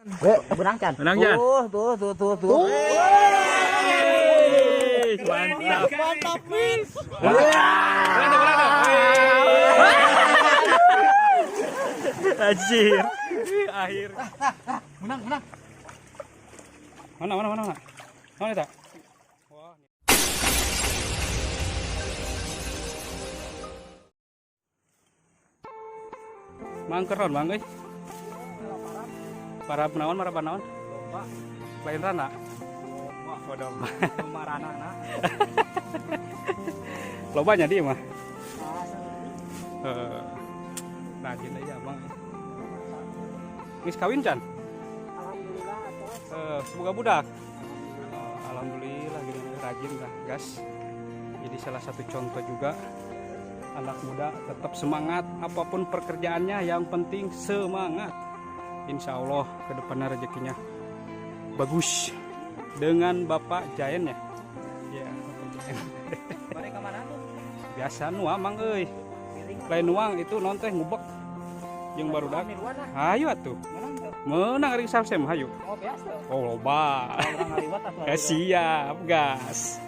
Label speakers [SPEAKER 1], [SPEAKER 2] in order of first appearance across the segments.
[SPEAKER 1] Beunang can.
[SPEAKER 2] Beunang can.
[SPEAKER 1] Tuh, tuh, tuh, tuh, tuh.
[SPEAKER 2] Wih, mantap.
[SPEAKER 1] Mantap, Min.
[SPEAKER 2] Beunang tuh, beunang tuh. Anjir. Akhir.
[SPEAKER 1] Menang, menang.
[SPEAKER 2] Mana, mana, mana, mana? Mana tak? Wah. Mangkeron, Bang, euy. Para naon, para naon? Lain rana. Oh, domba.
[SPEAKER 1] Domba rana na.
[SPEAKER 2] Loba nya dia mah. Eh, rajin aja, Bang. Geus kawin can?
[SPEAKER 1] Alhamdulillah atuh.
[SPEAKER 2] Eh, semoga budak. Oh, alhamdulillah gini rajin lah, gas. Jadi salah satu contoh juga anak muda tetap semangat apapun pekerjaannya, yang penting semangat. Insya Allah kedepannya rezekinya bagus dengan Bapak Jaen ya. Ya, Bapak Jaen.
[SPEAKER 1] Balik ke mana tuh?
[SPEAKER 2] Biasa nuang mang euy. Lain nuang itu non teh ngubek jeung barudak.
[SPEAKER 1] Miluan ah.
[SPEAKER 2] Hayu atuh.
[SPEAKER 1] Menang tuh.
[SPEAKER 2] Menang ari salsem hayu.
[SPEAKER 1] Oh, biasa.
[SPEAKER 2] Oh, loba.
[SPEAKER 1] Urang ngaliwat atuh.
[SPEAKER 2] Eh, siap, gas.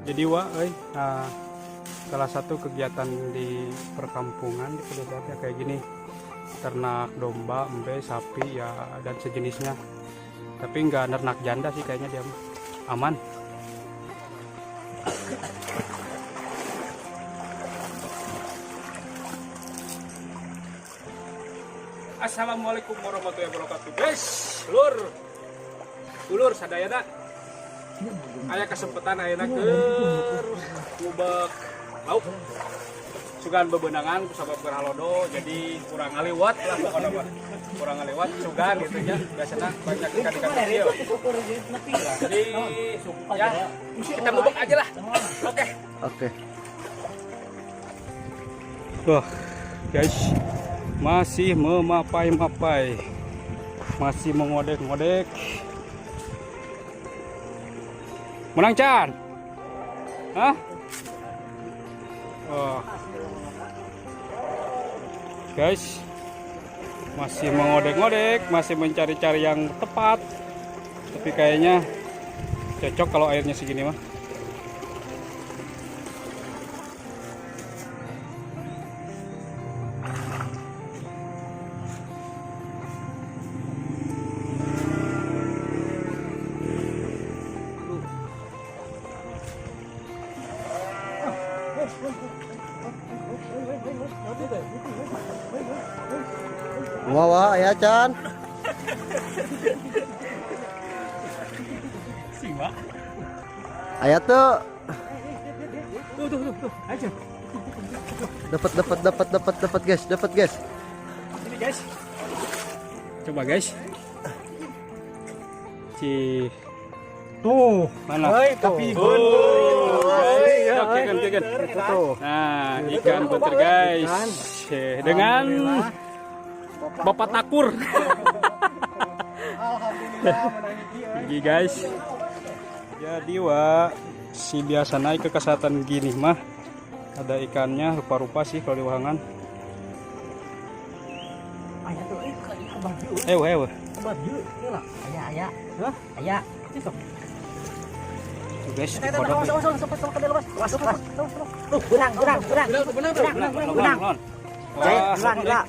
[SPEAKER 2] Jadi wa, euy, nah, salah satu kegiatan di perkampungan di pedesaan ya kayak gini, ternak domba, embe, sapi ya dan sejenisnya. Tapi nggak nernak janda sih kayaknya, dia mah. Aman. Assalamualaikum warahmatullahi wabarakatuh, guys. Lur, ulur sadayana. Aya kesempatan ayeuna keur ngubek lauk. Sugan bebenangan kusabab keur halodo, jadi kurang ngaliwat lah pokoknya mah. Kurang ngaliwat sugan gitu ya. Biasanya banyak ikan-ikan kecil. Jadi ya kita ngubek aja lah. Oke.
[SPEAKER 3] Oke.
[SPEAKER 2] Wah, guys, masih memapai-mapai. Masih mengodek-ngodek. Menang can? Hah? Oh. Guys, masih mengodek-ngodek, masih mencari-cari yang tepat. Tapi kayaknya cocok kalau airnya segini mah.
[SPEAKER 3] Wah, wah, ya Chan.
[SPEAKER 2] Sing, Pak.
[SPEAKER 3] Aya tuh.
[SPEAKER 2] Tuh, tuh, tuh, tuh. Aja.
[SPEAKER 3] Dapat, dapat, dapat, dapat, dapat guys, dapat guys.
[SPEAKER 2] Ini guys. Coba guys. Ci.
[SPEAKER 1] Tuh.
[SPEAKER 2] Mana?
[SPEAKER 1] Hei, tapi
[SPEAKER 2] Oh, guys.
[SPEAKER 1] ya,
[SPEAKER 2] Oke, kan, kan.
[SPEAKER 1] Itu tuh.
[SPEAKER 2] Nah, ikan beter guys. Dengan Bapak Takur.
[SPEAKER 1] Alhamdulillah menang iki euy.
[SPEAKER 2] Gigi guys. Jadi wa si biasa naik ke kesehatan gini mah ada ikannya rupa-rupa sih kalau di wahangan.
[SPEAKER 1] Aya tuh, eh, abah dieu.
[SPEAKER 2] Eh, eh.
[SPEAKER 1] Abah dieu, ieu lah. Aya, aya. Hah? Aya. Itu.
[SPEAKER 2] Tuh guys, di
[SPEAKER 1] Awas,
[SPEAKER 2] kodok.
[SPEAKER 1] awas, awas, awas, awas, awas, awas, awas. Tuh, beunang, beunang, beunang.
[SPEAKER 2] Beunang, beunang,
[SPEAKER 1] Beunang.
[SPEAKER 2] beunang.
[SPEAKER 1] Jaya,
[SPEAKER 2] Wah,
[SPEAKER 1] beunang, gila.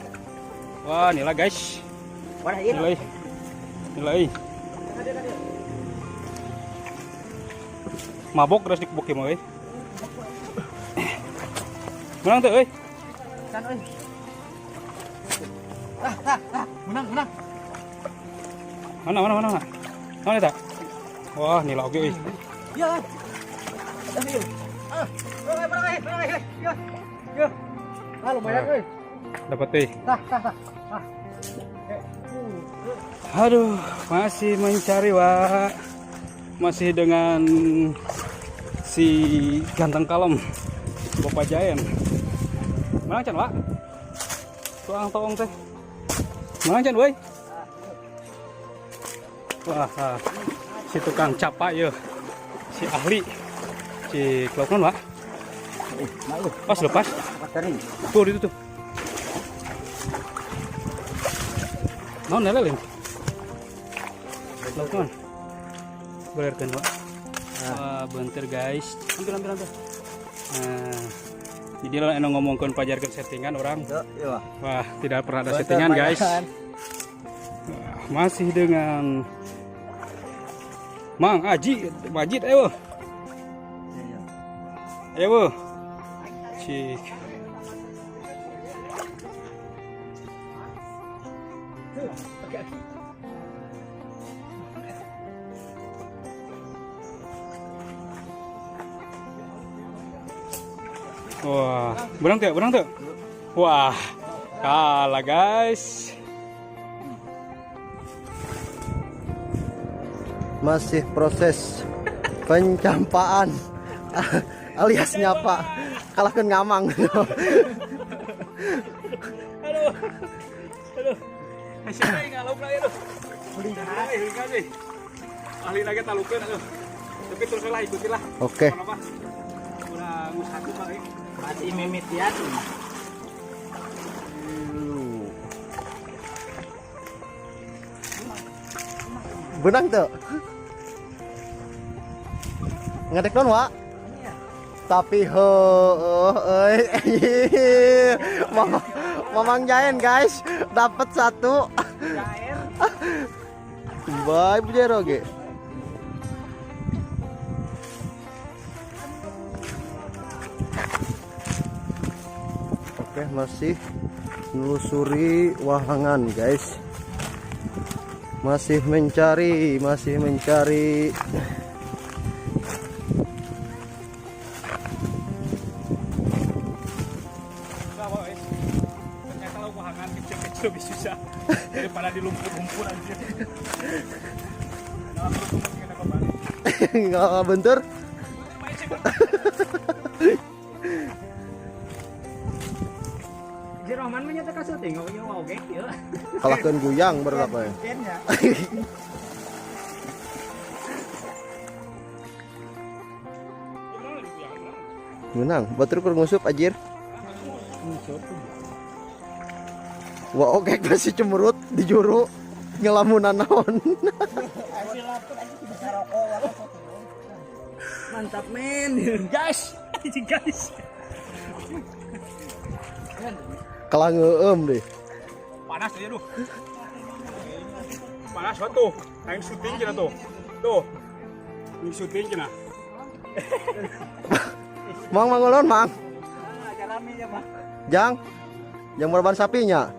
[SPEAKER 2] wah, nila guys.
[SPEAKER 1] Warna ieu.
[SPEAKER 2] Nilai. Nilai. Mabok terus dikebuk mah euy. Menang tuh euy.
[SPEAKER 1] Can euy. Ah, ah, ah, menang, menang.
[SPEAKER 2] Mana mana mana mana. Mana eta? Wah, nila oge euy.
[SPEAKER 1] Ya. Ah, ah, menang, euy, menang, euy. Ya. Ya. Ah, lumayan euy.
[SPEAKER 2] Dapat euy.
[SPEAKER 1] Tah, tah, tah. Ah.
[SPEAKER 2] Aduh, masih mencari, Wak. Masih dengan si ganteng kalem Bapak Jaen. Menang can, Wak? Tuang toong teh. Menang can, woi. Wah, ah, si tukang capa ya. Si ahli. Si kelaukan, Wak. Pas lepas. Tuh itu tuh. Non lele. Laukan. Belerkeun, Wak. Wah, bentar guys. Ambil ambil ambil. Nah, jadi lah anu ngomongkeun pajarkeun settingan orang. Wah, tidak pernah ada settingan, guys. Wah, masih dengan Mang Aji, Majid, ayo. Ayo. Cik. Wah, menang tuh, menang tuh. Wah, kalah guys.
[SPEAKER 3] Masih proses pencampaan alias nyapa. Kalahkan ngamang.
[SPEAKER 2] Aduh. Aduh. Siapa yang ngalau lah aduh. Ahli ahli lagi talukeun aduh. Tapi terus lah ikutilah.
[SPEAKER 3] Oke.
[SPEAKER 2] Apa? Kurang satu kali.
[SPEAKER 1] Masih mimitian.
[SPEAKER 3] Benang tuh. Ngadek non, Wak? Tapi heuh euy. Mamang, Mamang Jaen guys, dapat satu. Bye bujero ge. Oke, masih menelusuri wahangan guys. Masih mencari, masih mencari.
[SPEAKER 2] Susah, Pak, guys. Ternyata lauk wahangan kecil-kecil lebih susah daripada di lumpur-lumpur anjir. Dalam lumpur kita kembali.
[SPEAKER 3] Enggak bentur.
[SPEAKER 2] Main sih,
[SPEAKER 1] Si Rohman mah nyata kasyuting oge oge ieu.
[SPEAKER 3] Kalahkeun guyang baru apa ya? Menang, batur kur ngusup anjir. Wah, oke masih cemberut di juru ngelamunan naon.
[SPEAKER 1] Mantap men.
[SPEAKER 2] Guys, anjing guys.
[SPEAKER 3] Kalah ngeueum deh.
[SPEAKER 2] Panas aja duh. Panas banget tuh. Aing syuting cenah tuh. Tuh. Ini syuting cenah.
[SPEAKER 3] Mang mangulon, Mang.
[SPEAKER 1] Acara rame ya, Pak.
[SPEAKER 3] Jang. Yang berban sapinya.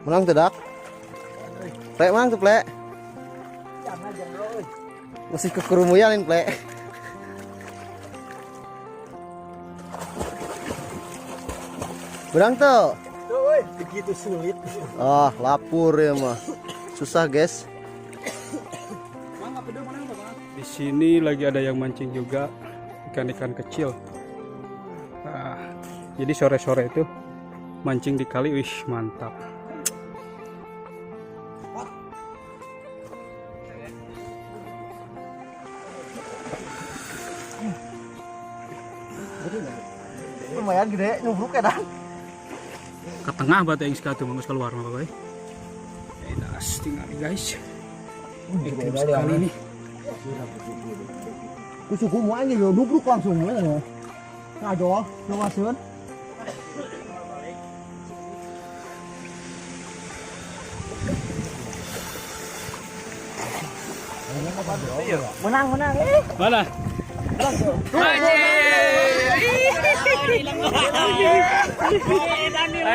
[SPEAKER 3] Menang tidak? Plek mang tuh plek.
[SPEAKER 1] Jangan jero euy.
[SPEAKER 3] Masih kekerumuyan ini plek. Menang tuh.
[SPEAKER 1] Tuh euy, begitu sulit.
[SPEAKER 3] Ah, lapur ya mah. Susah, guys.
[SPEAKER 2] Di sini lagi ada yang mancing juga ikan-ikan kecil. Nah, jadi sore-sore itu mancing di kali, wih mantap.
[SPEAKER 3] Lumayan gede nyubruk ya dan.
[SPEAKER 2] Ke tengah batu yang sekali tuh bagus keluar mah boy. Das tinggal guys. Ekstrim sekali nih.
[SPEAKER 3] Kusuku mau aja yo nubruk langsung ya. Ngajol, lumayan.
[SPEAKER 1] Menang, menang eh.
[SPEAKER 2] Mana?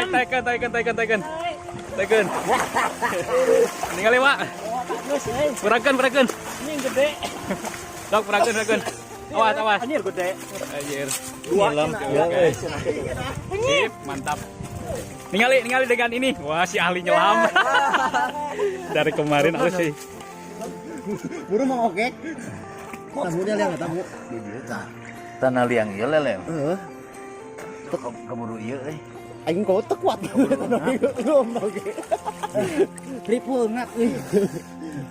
[SPEAKER 2] Taikan, taikan, taikan, taikan. Taikan. Ningali, Pak. Berakan, berakan.
[SPEAKER 1] Ini gede.
[SPEAKER 2] Dok, berakan, berakan. Awas, awas.
[SPEAKER 1] Anjir gede.
[SPEAKER 2] Anjir.
[SPEAKER 1] Dua
[SPEAKER 2] Oke. Sip, mantap. Ningali, ningali dengan ini. Wah, si ahli nyelam. Dari kemarin halus sih.
[SPEAKER 3] Buru mau oke. Tamunya liang tamu.
[SPEAKER 4] Di dieu tah. Tanah liang ieu lele.
[SPEAKER 3] Heeh.
[SPEAKER 4] Keburu ieu euy.
[SPEAKER 3] Aing kau teu kuat. Belum oke.
[SPEAKER 1] Ripuh ngat euy.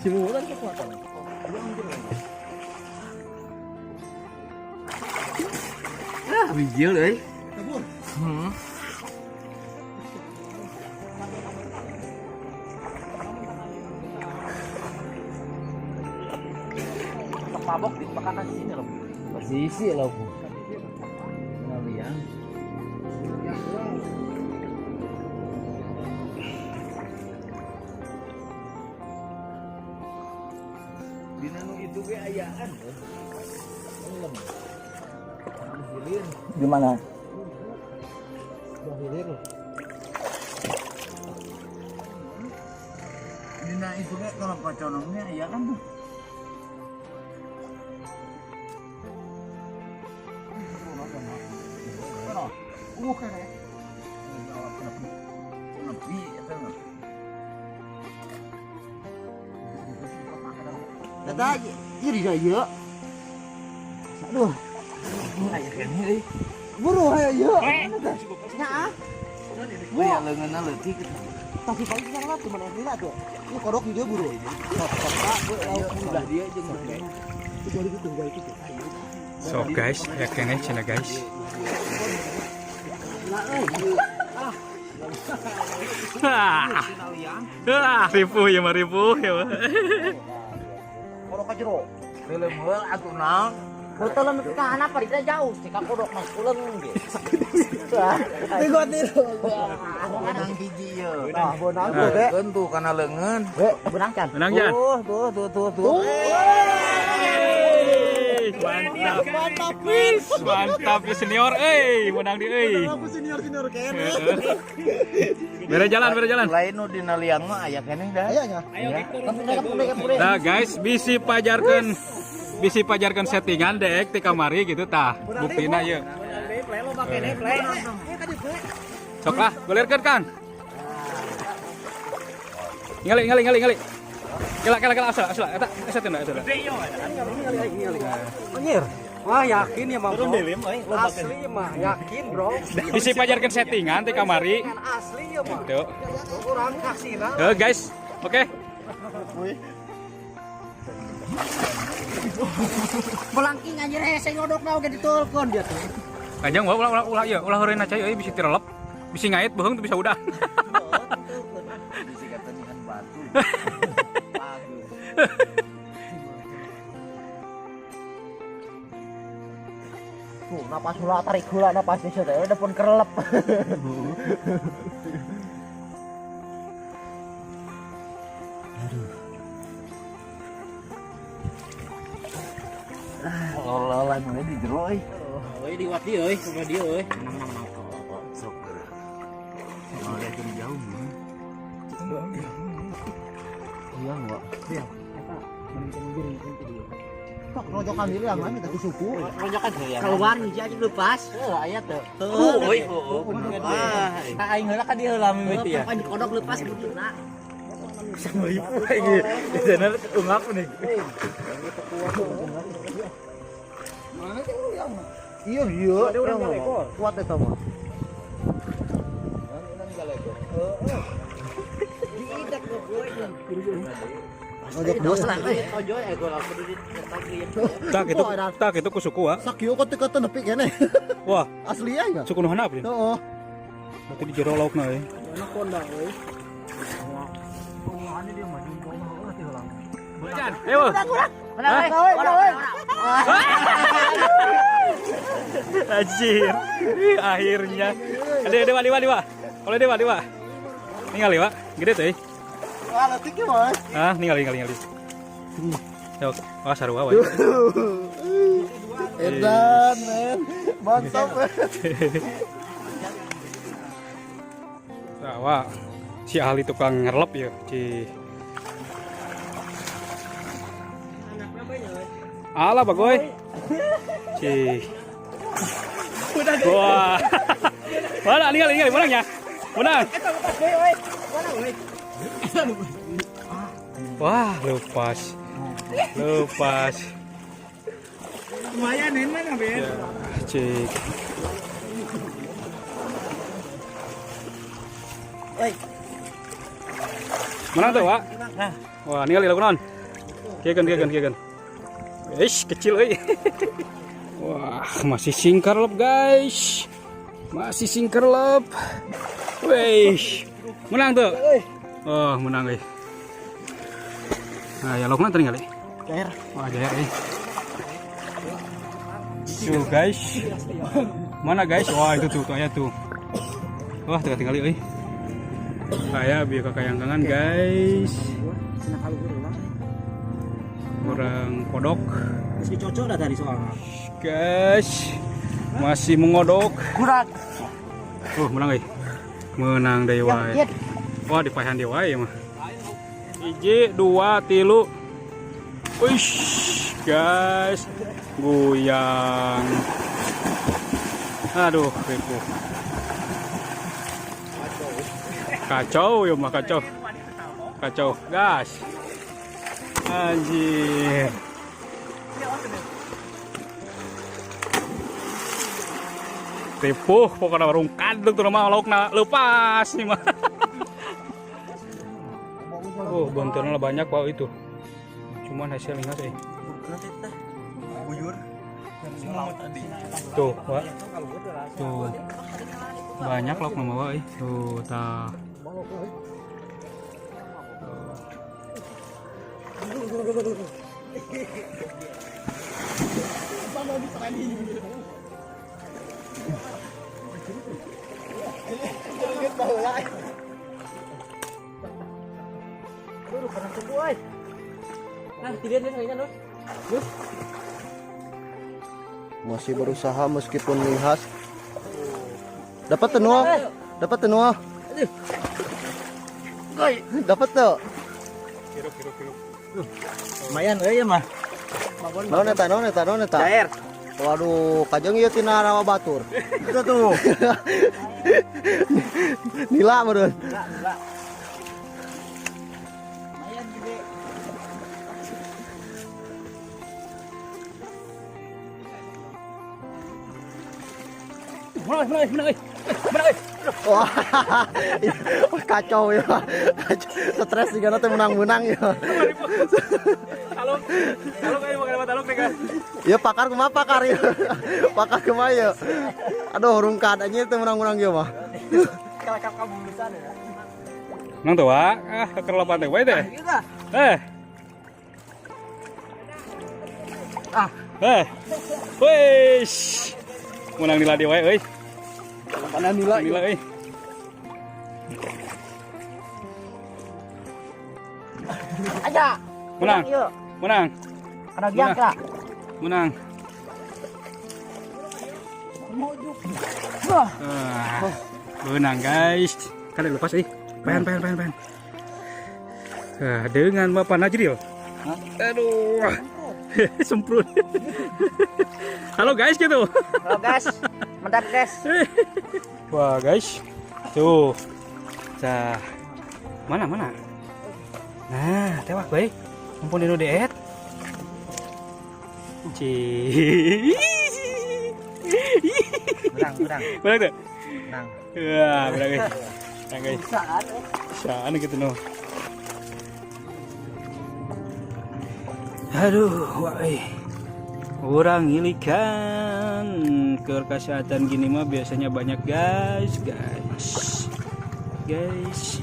[SPEAKER 3] Si Mumu kan kekuatan.
[SPEAKER 4] Ah, bijil euy.
[SPEAKER 3] Kabur.
[SPEAKER 4] Hmm.
[SPEAKER 1] Mabok di makanan sini loh.
[SPEAKER 4] Posisi loh. Tanah liang. Dina nu itu ge ayaan.
[SPEAKER 1] Di mana?
[SPEAKER 4] Dina itu ge kalau paconongnya ayaan tuh. Nepi eta mah.
[SPEAKER 3] Eta ieu di ieu. Aduh,
[SPEAKER 4] Aya keneh euy.
[SPEAKER 3] buru hayo ieu. Nya ah.
[SPEAKER 4] Aya leungeunna leutik.
[SPEAKER 3] Tapi paling kita lah teman lila tuh. Ini kodok di dia buru.
[SPEAKER 4] Udah dia jeung dia.
[SPEAKER 2] So guys, ya keneh cenah guys. Ah, ripuh ya mah ripuh ya mah.
[SPEAKER 3] Kodok ka jero.
[SPEAKER 4] Leuleum heula atuh naon.
[SPEAKER 1] Betul ka anak parida jauh sih ka kodok mah pulang ge.
[SPEAKER 3] Tengok nih.
[SPEAKER 4] Benang hiji ieu.
[SPEAKER 3] Nah, bonang tuh, Be.
[SPEAKER 4] Keun tuh kana leungeun.
[SPEAKER 1] Benang can.
[SPEAKER 2] Menang Jan.
[SPEAKER 4] Tuh, tuh, tuh, tuh, tuh.
[SPEAKER 2] Mantap. Mantap, Mantap ya senior euy, menang di euy.
[SPEAKER 3] Aku senior-senior kene.
[SPEAKER 2] Bere jalan, bere jalan.
[SPEAKER 4] Lain nu dina liang mah aya keneh dah.
[SPEAKER 3] Aya nya.
[SPEAKER 2] Nah guys, bisi pajarkeun settingan dek ti kamari gitu tah. Buktina ieu. Sok lah, golirkeun Kang. Ngali ngali ngali ngali. Kela kela kela asal asal eta asa teu asa.
[SPEAKER 1] Anjir. Wah, yakin ya, Bang. Asli mah, yakin, Bro.
[SPEAKER 2] Bisi pajarkeun settingan ti kamari.
[SPEAKER 1] Asli ya, mah.
[SPEAKER 2] Gitu.
[SPEAKER 1] Urang kasihna.
[SPEAKER 2] Heuh guys, oke.
[SPEAKER 1] Belangking anjir hese ngodokna oge ditulkeun dia tuh.
[SPEAKER 2] Kanjeng ulah ulah ulah ieu, ulah heureuna cai euy bisi tirelep. Bisi ngait beuheung teu bisa udah.
[SPEAKER 4] Bisi katenihan batu.
[SPEAKER 3] Tuh, napas hula tarik hula napas teh udah pun kerelep.
[SPEAKER 4] Lololan we di jero euy.
[SPEAKER 1] Euy liwat dieu euy, kumaha dieu euy.
[SPEAKER 4] Sok geura. Mau lihat jauh mah.
[SPEAKER 3] Iya enggak? Iya. Tok rojokan diri yang mana tadi suku.
[SPEAKER 1] Ronjokan ya. Keluar hiji aja lepas. Heuh aya teu. Heuh
[SPEAKER 4] Euy, heuh bener.
[SPEAKER 1] Ah, aing heula ka dieu heula mimiti ya. Pan kodok lepas butuna.
[SPEAKER 4] Lagi. Dana ungap nih.
[SPEAKER 3] Iya iya. Kuat eta mah.
[SPEAKER 2] Tak itu ku suku ah.
[SPEAKER 3] Sakieu kok teu kata nepi keneh.
[SPEAKER 2] Wah,
[SPEAKER 3] Asli aja.
[SPEAKER 2] suku nu handap ya.
[SPEAKER 3] Heeh.
[SPEAKER 2] Berarti di jero laukna euy. Jan, ayo. Anjir. Akhirnya. Ada dewa dewa dewa. Oleh dewa dewa. Ningali, Pak. Gede teh.
[SPEAKER 3] Wah, leutik ya, Mas.
[SPEAKER 2] Ah, ningali ningali ningali. Yok, wah sarua wae.
[SPEAKER 3] Edan, men. Mantap, men.
[SPEAKER 2] Nah, wah. Si ahli tukang ngerlep ya, ci. Alah bagoy. Ci. Wah. Mana ningali ningali menang ya? Menang. Wah, lepas. Lepas.
[SPEAKER 1] Lumayan ini mana, Ben?
[SPEAKER 2] Ya, cik.
[SPEAKER 1] Oi.
[SPEAKER 2] Menang tuh, Wak?
[SPEAKER 1] Nah.
[SPEAKER 2] Wah, ningali lagu naon? Kieu keun, kieu keun, kieu keun. Eish, kecil euy. Wah, masih singkerlep, guys. Masih singkerlep. Wih. Menang tuh. Oh, menang euy. Nah, ya laukna tadi kali.
[SPEAKER 1] Cair.
[SPEAKER 2] Wah, jaya euy. Tuh, guys. Mana, guys? Wah, itu tuh, tuh aya tuh. Wah, tengah tinggali euy. Kayak biar kakayangkangan, guys.
[SPEAKER 1] Cenah kaluhur lah.
[SPEAKER 2] Orang kodok.
[SPEAKER 1] Geus dicocok dah tadi soalnya.
[SPEAKER 2] Guys, masih mengodok.
[SPEAKER 1] Kurang.
[SPEAKER 2] Oh, menang euy. Menang deui wae. Wah, dipaehan deui wae mah. 1, 2, 3. Wish, guys. Goyang. Aduh, ripuh. Kacau ya mah kacau. Kacau, gas. Anjir. Ripuh pokoknya warung kadung tuh mah laukna lepas nih mah. Oh, bantuannya banyak wow itu. Cuman hasil lingas eh.
[SPEAKER 4] Buyur.
[SPEAKER 2] Tuh, Wak. Tuh. Banyak lauk nama Wak eh. Tuh, tah.
[SPEAKER 1] Aduh, pernah tunggu euy. Nah, tidak dia kayaknya, Nur.
[SPEAKER 3] Masih berusaha meskipun lihas. Dapat tenua? Dapat tenua? Dapat tuh.
[SPEAKER 2] Hirup, hirup, hirup.
[SPEAKER 1] Lumayan euy ya mah.
[SPEAKER 3] Naon eta, naon eta, naon eta?
[SPEAKER 1] Cair.
[SPEAKER 3] Waduh, kajeng ieu tina rawa batur.
[SPEAKER 4] Itu tuh.
[SPEAKER 3] Nila meureun.
[SPEAKER 1] Lumayan gede.
[SPEAKER 2] Menang, menang, menang, menang.
[SPEAKER 3] Wah, kacau ya. Kacau. Stres juga nanti menang-menang ya.
[SPEAKER 2] Halo, halo kayak makan apa taluk nih kan?
[SPEAKER 3] Ya pakar kumaha pakar ya. Pakar kumaha ya. Aduh, rungkad aja itu menang-menang ya mah.
[SPEAKER 1] Kalau kamu bulusan ya.
[SPEAKER 2] Menang tuh, Wak. Ah, kekerlepan teh, wae teh.
[SPEAKER 1] Iya.
[SPEAKER 2] Eh.
[SPEAKER 1] Ah.
[SPEAKER 2] Eh. Wih. Menang nila deui wae euy.
[SPEAKER 3] Mana nila?
[SPEAKER 2] Nila euy.
[SPEAKER 1] Aja.
[SPEAKER 2] Menang.
[SPEAKER 1] Yuk.
[SPEAKER 2] Menang.
[SPEAKER 1] Ada giang kah?
[SPEAKER 2] Menang.
[SPEAKER 1] Wah.
[SPEAKER 2] Ah, menang guys. Kalian lepas eh. Pahan, pahan, pahan, pahan. Ah, dengan Bapak Najril. Aduh. Semprot. Halo guys gitu.
[SPEAKER 1] Halo guys. Mantap guys.
[SPEAKER 2] Wah guys. Tuh. Cah. Mana mana? Nah, tewak baik. Mumpun dino diet. Cih.
[SPEAKER 1] Menang, menang.
[SPEAKER 2] Menang tuh?
[SPEAKER 1] Menang.
[SPEAKER 2] Wah, menang guys. Menang guys. Saan gitu no. Aduh, wah eh. Orang ngilikan kesehatan gini mah biasanya banyak guys, guys. Guys.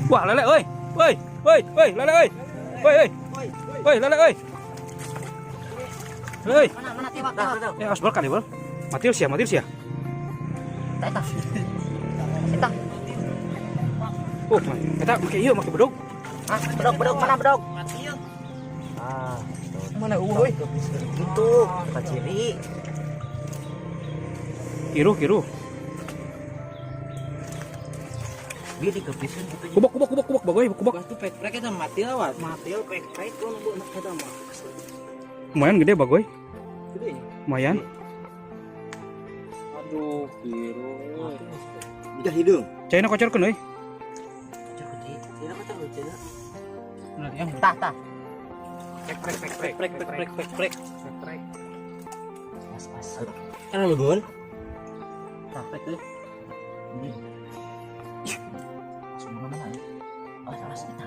[SPEAKER 2] Wah, lele oi. Woi, woi, woi, lele oi. Woi, woi. Woi, lele oi. Woi.
[SPEAKER 1] Mana mana tewak tewak.
[SPEAKER 2] Eh, awas bal kali bal. Matius ya, Matius ya.
[SPEAKER 1] Eta. Eta.
[SPEAKER 2] Oh, eta make ieu make bedog.
[SPEAKER 1] Ah, bedog bedog mana bedog? Ah, mana euy? Gitu, kaciri.
[SPEAKER 2] Kiruh, kiruh.
[SPEAKER 1] Dia dikepisin gitu.
[SPEAKER 2] Kubok, kubok, kubok, kubok, bagoy, kubok.
[SPEAKER 1] Tuh pek-pek eta mati lah, mati pek-pek tuh eta mah.
[SPEAKER 2] Lumayan gede bagoy.
[SPEAKER 1] Gede.
[SPEAKER 2] Lumayan.
[SPEAKER 1] Aduh, biru.
[SPEAKER 4] Udah hidung.
[SPEAKER 2] Caina kocorkeun euy.
[SPEAKER 1] Tah tah.
[SPEAKER 2] Prek prek prek
[SPEAKER 1] Prek prek prek prek prek.
[SPEAKER 2] prek.
[SPEAKER 1] Pas pas. Kan lu gol. Tah prek tuh.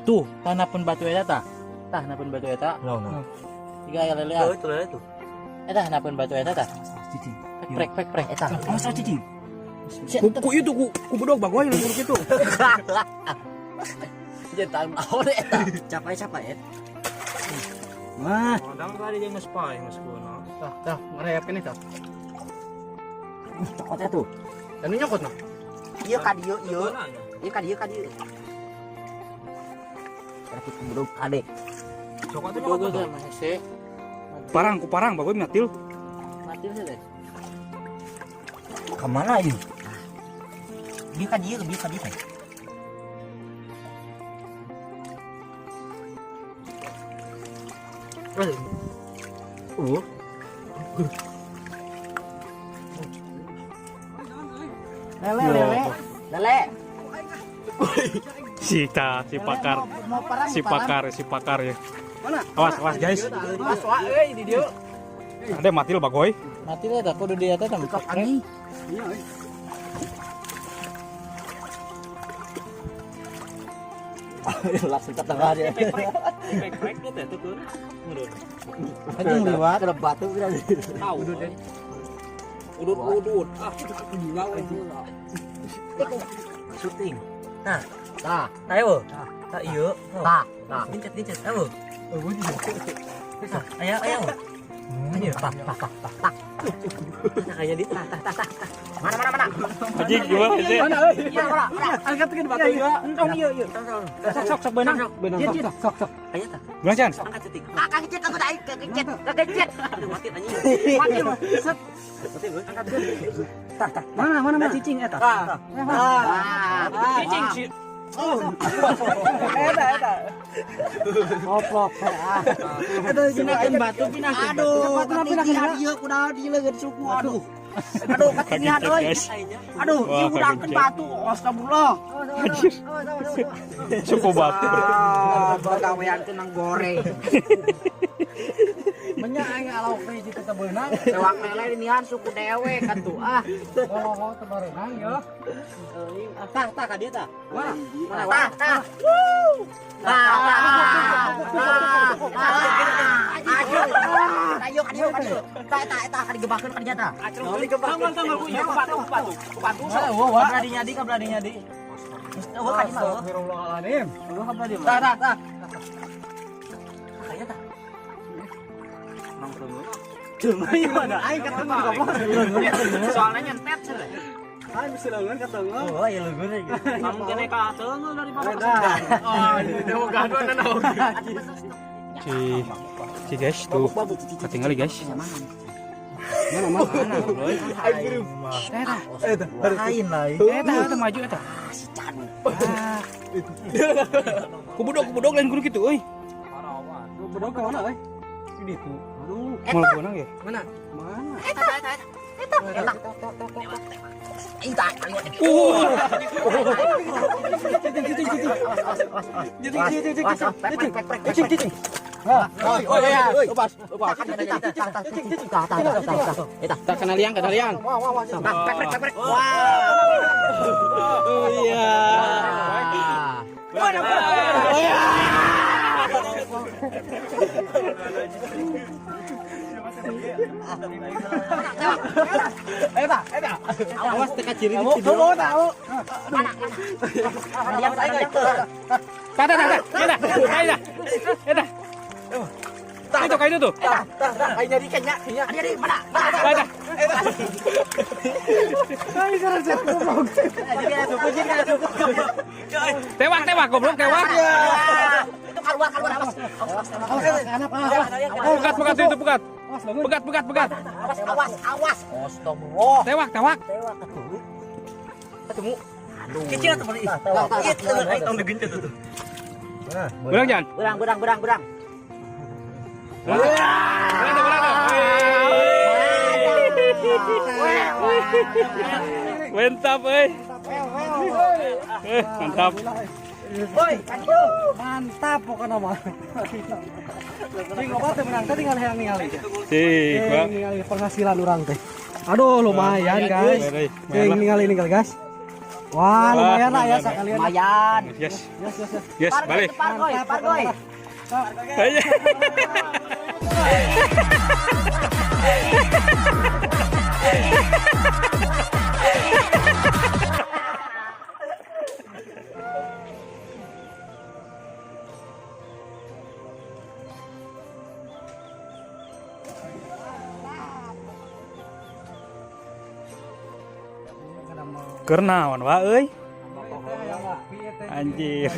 [SPEAKER 1] Tuh, tanah pun batu eta tah. Tah napun batu eta.
[SPEAKER 4] Lawan.
[SPEAKER 1] Tiga aya lele.
[SPEAKER 5] Oh, itu lele tuh.
[SPEAKER 1] Eta napun batu eta tah.
[SPEAKER 4] Cicing.
[SPEAKER 1] Prek prek prek eta.
[SPEAKER 4] Awas cicing.
[SPEAKER 2] Ku itu ku bedog bagoy lu gitu.
[SPEAKER 1] Jantan naon eta.
[SPEAKER 5] Capai capai ya.
[SPEAKER 1] Wah,
[SPEAKER 2] Kadang kali dia geus paeh geus kuno.
[SPEAKER 1] tah tah ngarayap keneh tah.
[SPEAKER 5] Cokotnya tuh.
[SPEAKER 1] Dan nyokot nah.
[SPEAKER 5] Iya ka dieu ieu. Iya ka dieu ka dieu. Rakit kudu kade.
[SPEAKER 2] Cokot tuh
[SPEAKER 1] Bogo
[SPEAKER 2] nyokot.
[SPEAKER 1] teh mah hese.
[SPEAKER 2] Parang ku parang bagoy matil.
[SPEAKER 1] Mati sih deh.
[SPEAKER 5] Kemana ieu? Bieu ka dieu, bieu ka dieu.
[SPEAKER 1] Lele lele.
[SPEAKER 5] Lele.
[SPEAKER 2] Si ta, si pakar. Si pakar, si pakar ya. Awas, awas guys.
[SPEAKER 1] Mas wa euy di dieu.
[SPEAKER 2] Ada matil bagoy.
[SPEAKER 1] Mati lah tah kudu di eta tah.
[SPEAKER 5] Anjing. Langsung ke tengah dia.
[SPEAKER 2] Prek prek teh tuh kun.
[SPEAKER 1] Anjing liwat.
[SPEAKER 5] Kena batu kita.
[SPEAKER 2] Tahu. Udut udut. Ah, gila
[SPEAKER 5] Syuting. Nah, tah, ayo. Tah ieu. Tah, tah. Dincet dincet, ayo. Tah, ayo ayo. Ayo, tah tah tah tah. Tah. Tah kayaknya di tah tah tah tah. Mana mana mana.
[SPEAKER 2] Anjing gimana sih?
[SPEAKER 1] Mana euy?
[SPEAKER 5] Mana mana mana.
[SPEAKER 1] Angkat ke batu ieu. Entong ieu ieu. Sok sok sok beunang. Beunang sok sok sok sok.
[SPEAKER 5] Kayaknya tah.
[SPEAKER 2] Gimana Chan?
[SPEAKER 5] Angkat cetik. Ah, kaget aku tadi, kaget, kaget. Aduh, mati anjing.
[SPEAKER 1] Mati mah. Set.
[SPEAKER 5] Mati lu. Angkat tah tah.
[SPEAKER 1] Mana mana mana cicing eta.
[SPEAKER 5] Tah.
[SPEAKER 1] Tah.
[SPEAKER 2] Cicing si
[SPEAKER 1] Eta eta. Koplok. Eta pinakeun batu pinakeun.
[SPEAKER 5] Aduh,
[SPEAKER 1] batu pinakeun.
[SPEAKER 5] ieu kunaon di leungeun suku aduh. Aduh, ketinggian
[SPEAKER 2] Kaget,
[SPEAKER 5] euy.
[SPEAKER 2] guys.
[SPEAKER 5] Aduh,
[SPEAKER 2] Wah,
[SPEAKER 5] ieu udangkeun
[SPEAKER 2] kaget.
[SPEAKER 5] batu. Astagfirullah.
[SPEAKER 2] Anjir. Suku batu.
[SPEAKER 5] Ah, bagawean teh nang goreng.
[SPEAKER 1] Menya aing alauk teh jitu teu beunang.
[SPEAKER 5] Lewak lele dinihan suku dewe kan tuh ah.
[SPEAKER 1] Oh, teu beunang yo.
[SPEAKER 5] Tah tah ka dieu tah.
[SPEAKER 1] Mana?
[SPEAKER 5] Mana tah tah. Tah tah. Tah. Ayo ka dieu ka dieu. Tah tah tah ka digebakeun ka dieu tah.
[SPEAKER 2] Tanggal tanggal ku ieu batu batu. Batu.
[SPEAKER 1] Wah, wah. Kabelah nyadi, kabelah nyadi.
[SPEAKER 5] Eueuh ka dieu mah.
[SPEAKER 1] Astagfirullahaladzim. Eueuh kabelah dieu.
[SPEAKER 5] Tah tah tah. Kayaknya tah.
[SPEAKER 1] Mana aing ketemu goblok.
[SPEAKER 5] Soalnya nyentet cenah.
[SPEAKER 1] Aing bisa leungeun ketemu.
[SPEAKER 5] Oh, iya leungeun aja.
[SPEAKER 2] Kamu kene ka teunggeul dari
[SPEAKER 1] Beda.
[SPEAKER 2] Oh, ini gaduhan naon. Si si guys tuh. Ketinggalan guys.
[SPEAKER 1] Mana mana?
[SPEAKER 2] Eta,
[SPEAKER 5] Lain lain.
[SPEAKER 2] eta eta maju eta.
[SPEAKER 5] Si Chan.
[SPEAKER 2] Ku bedog lain kudu kitu euy.
[SPEAKER 1] Bedog ka mana euy? Di ditu. Aduh.
[SPEAKER 2] Moal beunang ya.
[SPEAKER 1] Mana? Mana?
[SPEAKER 5] Eta eta eta. Eta. Eta.
[SPEAKER 1] Cicing cicing.
[SPEAKER 5] Oi oi oi.
[SPEAKER 1] Lepas, lepas. Tak kena liang, kena liang.
[SPEAKER 2] Oh iya.
[SPEAKER 1] Eta, eta. Awas teka ciri di video. Tahu, tahu.
[SPEAKER 2] Tah tah tah tah. Eta, eta. Eta. Itu kayak itu tuh. Eta. Tewak tewak goblok tewak. Pegat pegat itu pegat. Pegat pegat pegat.
[SPEAKER 5] Awas awas. Astagfirullah.
[SPEAKER 2] Tewak tewak.
[SPEAKER 5] Kecil atau mana? Itu tong digencet tuh.
[SPEAKER 2] Ulang jangan.
[SPEAKER 5] Berang berang berang berang.
[SPEAKER 2] Ulang tuh, ulang tuh. Mantap, eh. Mantap.
[SPEAKER 1] Woi, mantap pokoknya mah. Cing loba teh menang teh tinggal hayang ningali.
[SPEAKER 2] Cik, Pak.
[SPEAKER 1] Ningali penghasilan urang teh. Aduh, lumayan guys. Cing ningali ningali guys. Wah, lumayan lah ya sekalian.
[SPEAKER 5] Lumayan.
[SPEAKER 2] Yes.
[SPEAKER 1] Yes, yes, yes.
[SPEAKER 2] Yes, balik.
[SPEAKER 5] Pargoy, pargoy.
[SPEAKER 2] Ayo. Kernaon wa euy? Anjir.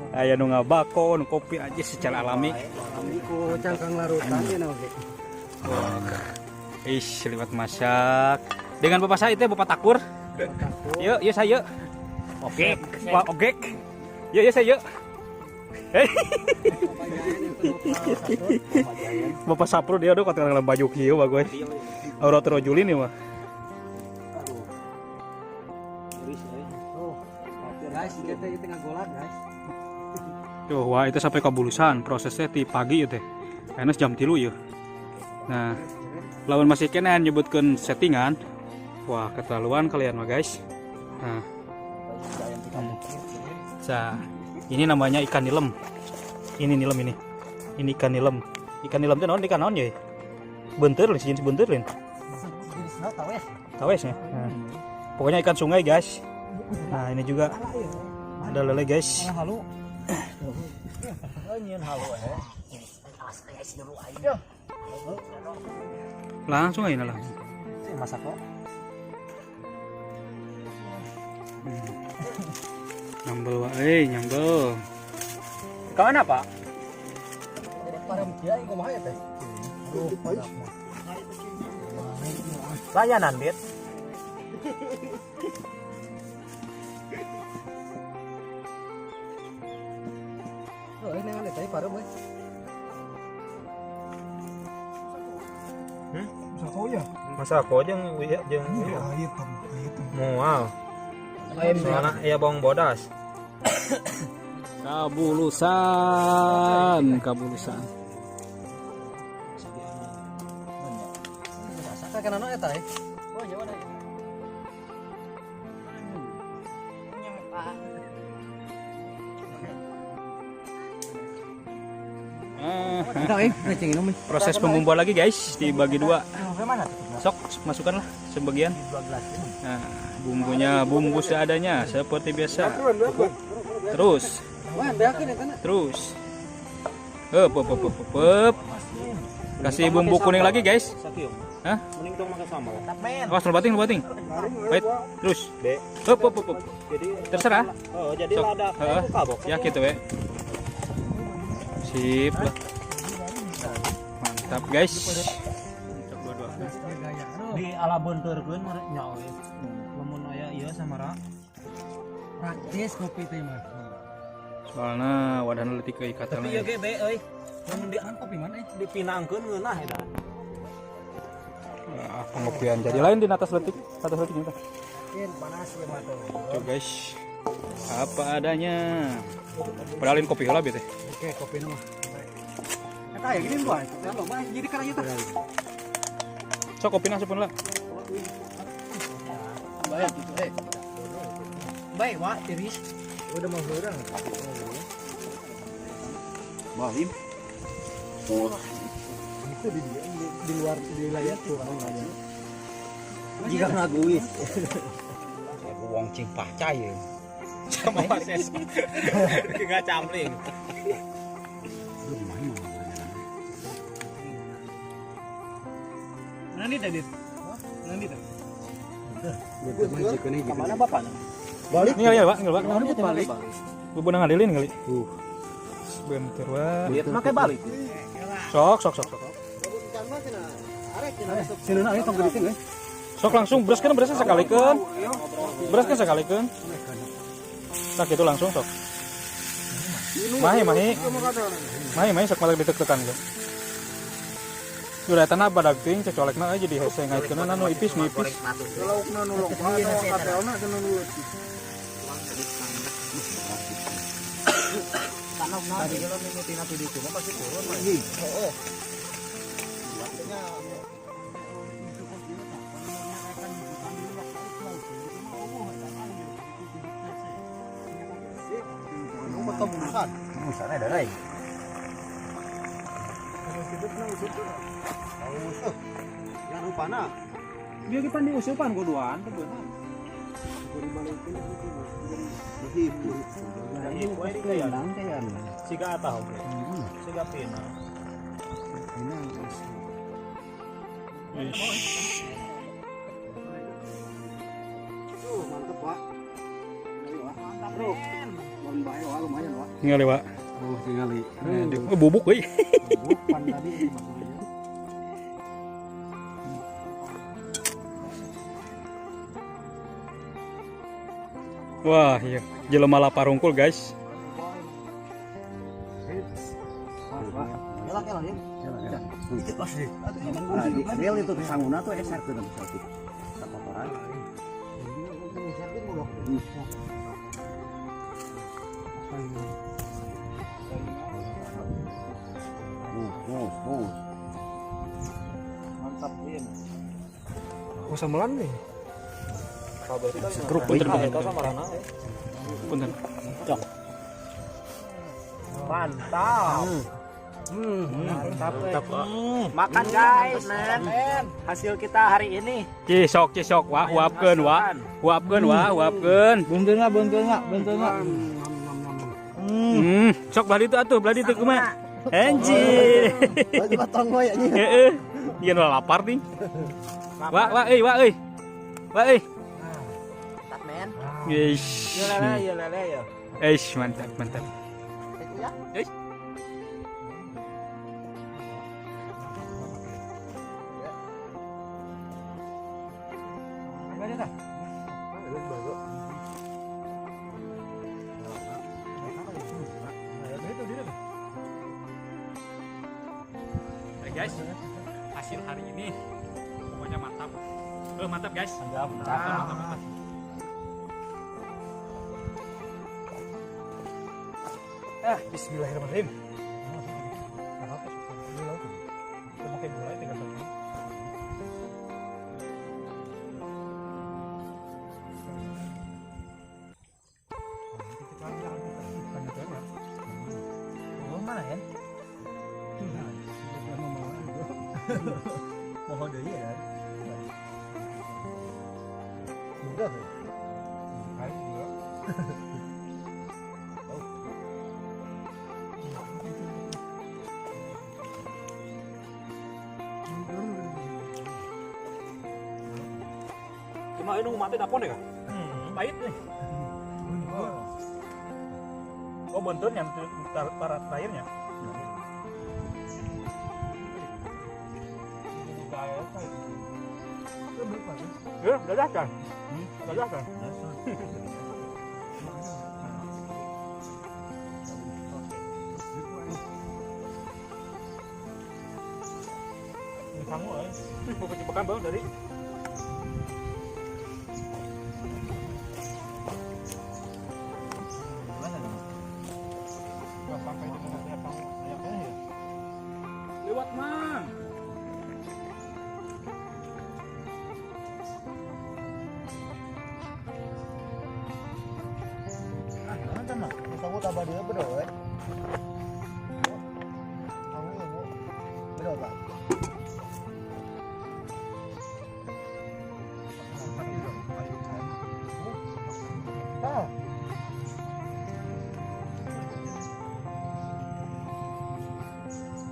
[SPEAKER 2] Aya nu ngabako, nu kopi aja secara alami.
[SPEAKER 1] Ku cangkang larutan ya oke.
[SPEAKER 2] Ih, liwat masak. Dengan bapak saya itu bapak takur. Yuk, yuk saya yuk. Oke, Pak Ogek. Yuk, yuk saya yuk. Hei. Bapak Sapro dia aduh kata baju kieu bagus. Aurat rojulin ya mah.
[SPEAKER 1] Guys, kita itu ngagolak guys.
[SPEAKER 2] Tuh, wah itu sampai kebulusan prosesnya di pagi ya teh. Enak jam 3 ya. Nah, lawan masih kena nyebutkan settingan. Wah, keterlaluan kalian mah guys. Nah. Nah, ini namanya ikan nilem. Ini nilem ini. Ini ikan nilem. Ikan nilem itu naon ikan naon ya? Bentur lin, sejenis bentur lin. Tawes ya. Nah. Pokoknya ikan sungai guys. Nah, ini juga ada lele guys.
[SPEAKER 1] Halu.
[SPEAKER 2] Langsung aja lah.
[SPEAKER 1] Masak kok.
[SPEAKER 2] Nyambel wae, nyambel.
[SPEAKER 5] Kawan apa?
[SPEAKER 1] Parem dia yang kumaha ya teh.
[SPEAKER 5] Layanan, Dit.
[SPEAKER 1] Oh, ini ada teh parem we.
[SPEAKER 6] Masa aku jeung jeung mual. Soalnya ya bawang bodas.
[SPEAKER 2] Kabulusan, kabulusan.
[SPEAKER 1] Masak kana no eta eh.
[SPEAKER 2] Proses pembumbuan lagi guys, dibagi dua. Sok, masukkanlah sebagian. Nah, bumbunya bumbu seadanya seperti biasa. Terus. Terus. Hep, hep, hep, hep, hep. Kasih bumbu kuning lagi guys. Hah? Awas lebating, lebating. Wait, terus. Hep, hep, hep, hep. Terserah.
[SPEAKER 6] Jadi
[SPEAKER 2] Sok.
[SPEAKER 6] lada
[SPEAKER 2] Heeh. Ya gitu we. Sip lah. Mantap guys. Mantap dua-dua.
[SPEAKER 6] Di ala benteurkeun nya we. Lamun aya ieu samara.
[SPEAKER 1] Praktis kopi teh mah.
[SPEAKER 2] Soalnya wadahna leutik ke ikatan.
[SPEAKER 6] Tapi ieu ge be euy. Lamun di
[SPEAKER 1] Kopi mana eh?
[SPEAKER 6] dipinangkeun ngeunah eta.
[SPEAKER 2] Nah, pengopian jadi lain di atas letik, atas letik nyata.
[SPEAKER 1] Mungkin panas ya mah tuh.
[SPEAKER 2] Tuh guys. Apa adanya. Padahal kopi heula bete.
[SPEAKER 1] Oke, kopi mah. Eta ya gini buah. Ya loba jadi kana ieu tah.
[SPEAKER 2] Sok kopi asupun lah.
[SPEAKER 1] Baik gitu eh. Baik, wah, tiris. Udah mau urang.
[SPEAKER 4] Balim.
[SPEAKER 1] Itu di luar di wilayah tuh orang aja. Jika ngaguis.
[SPEAKER 6] Wong cing pacai ya.
[SPEAKER 2] Sama proses. Enggak camling.
[SPEAKER 1] Nanti tadi. Nanti tadi.
[SPEAKER 6] Kemana bapaknya?
[SPEAKER 3] Balik.
[SPEAKER 2] Ini kali ya, Pak, tinggal Pak.
[SPEAKER 1] Balik.
[SPEAKER 2] Bubun ngadilin kali. Bentar, Pak.
[SPEAKER 6] Duit make balik.
[SPEAKER 2] Sok, sok, sok, sok.
[SPEAKER 1] Sini ayo tong gede eh.
[SPEAKER 2] Sok langsung beras kan berasnya sekalikeun. Beras kan sekalikeun. Sok itu langsung sok. Mahi, mahi. Mahi, mahi sok malah ditek-tekan gitu. Udah tanah badag teuing cocolekna aja jadi hese ngaitkeun anu ipis nu ipis.
[SPEAKER 3] Laukna nu loba anu katelna cenah nu leutik.
[SPEAKER 4] Tadi kalau mimitina di ditu mah pasti turun mah.
[SPEAKER 3] Heeh.
[SPEAKER 4] Musana ada rai.
[SPEAKER 3] Yang rupana.
[SPEAKER 6] Biar kita diusupan kuduan teh beunang.
[SPEAKER 1] Siga atau siga pina.
[SPEAKER 3] Tuh, mantep, Pak. Mantap, Bro. Bon bae wah lumayan, Pak.
[SPEAKER 2] Ningali, Pak.
[SPEAKER 3] Oh, tingali.
[SPEAKER 2] Oh, bubuk euy.
[SPEAKER 3] Bubuk pan tadi maksudnya.
[SPEAKER 2] Wah, iya. Jelema lapar rungkul, guys.
[SPEAKER 4] Real itu sanguna tuh eser tuh satu. Kotoran.
[SPEAKER 1] Mantap, Bin.
[SPEAKER 2] Oh, samelan nih. Grup punten punten. Punten.
[SPEAKER 1] Mantap. Mantap. Makan guys. Hasil kita hari ini.
[SPEAKER 2] Cisok cisok wah huapkeun wah. Huapkeun wah, huapkeun.
[SPEAKER 6] Beunteun enggak, beunteun enggak, beunteun enggak.
[SPEAKER 2] Sok belah ditu atuh, belah ditu kumaha? Anjir.
[SPEAKER 3] Lagi batang wae anjing.
[SPEAKER 2] Heeh. Ieu nu lapar nih. Wah, wah euy, wah euy. Wah euy.
[SPEAKER 5] Mantap, men.
[SPEAKER 2] Eish.
[SPEAKER 1] Yo lele, yo lele yo.
[SPEAKER 2] Eish, mantap, mantap. Eish. Oke, guys, hasil hari ini pokoknya mantap. Mantap guys. Mantap, mantap, mantap.
[SPEAKER 1] Ah, bismillahirrahmanirrahim. Mana ya? Mohon deui ya.
[SPEAKER 3] Udah.
[SPEAKER 2] Cuma ini mati tapon ya, Kak? Pahit nih. Oh, beunteun yang para terakhirnya. Ya, udah kan? Udah kan? Kamu eh, mau kecepakan bang tadi. Lewat mang.
[SPEAKER 3] Kamu tambah dia bedo eh. Kamu ini bedo Pak. Ah.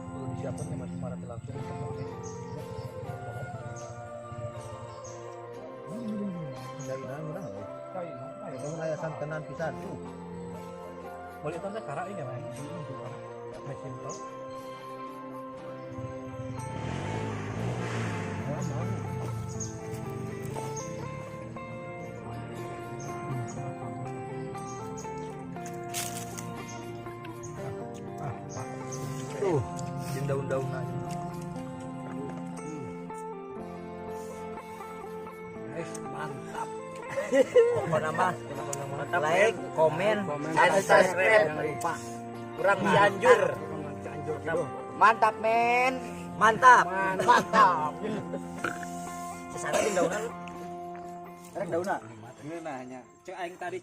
[SPEAKER 1] Perlu disiapkan ya masih marah langsung.
[SPEAKER 3] Kamu aya santenan pisan.
[SPEAKER 1] Boleh tante karak ini ya, Mas. Simpel. Tuh, yang daun-daun aja.
[SPEAKER 5] Mantap. Pokoknya mah like, komen, dan subscribe. Jangan lupa. Kurang Cianjur.
[SPEAKER 3] Cianjur gitu.
[SPEAKER 1] Mantap, men.
[SPEAKER 5] Mantap.
[SPEAKER 1] Mantap.
[SPEAKER 5] Sesana jeung daunan.
[SPEAKER 1] Rek daunna.
[SPEAKER 6] Ngeunahnya. Cek aing tadi.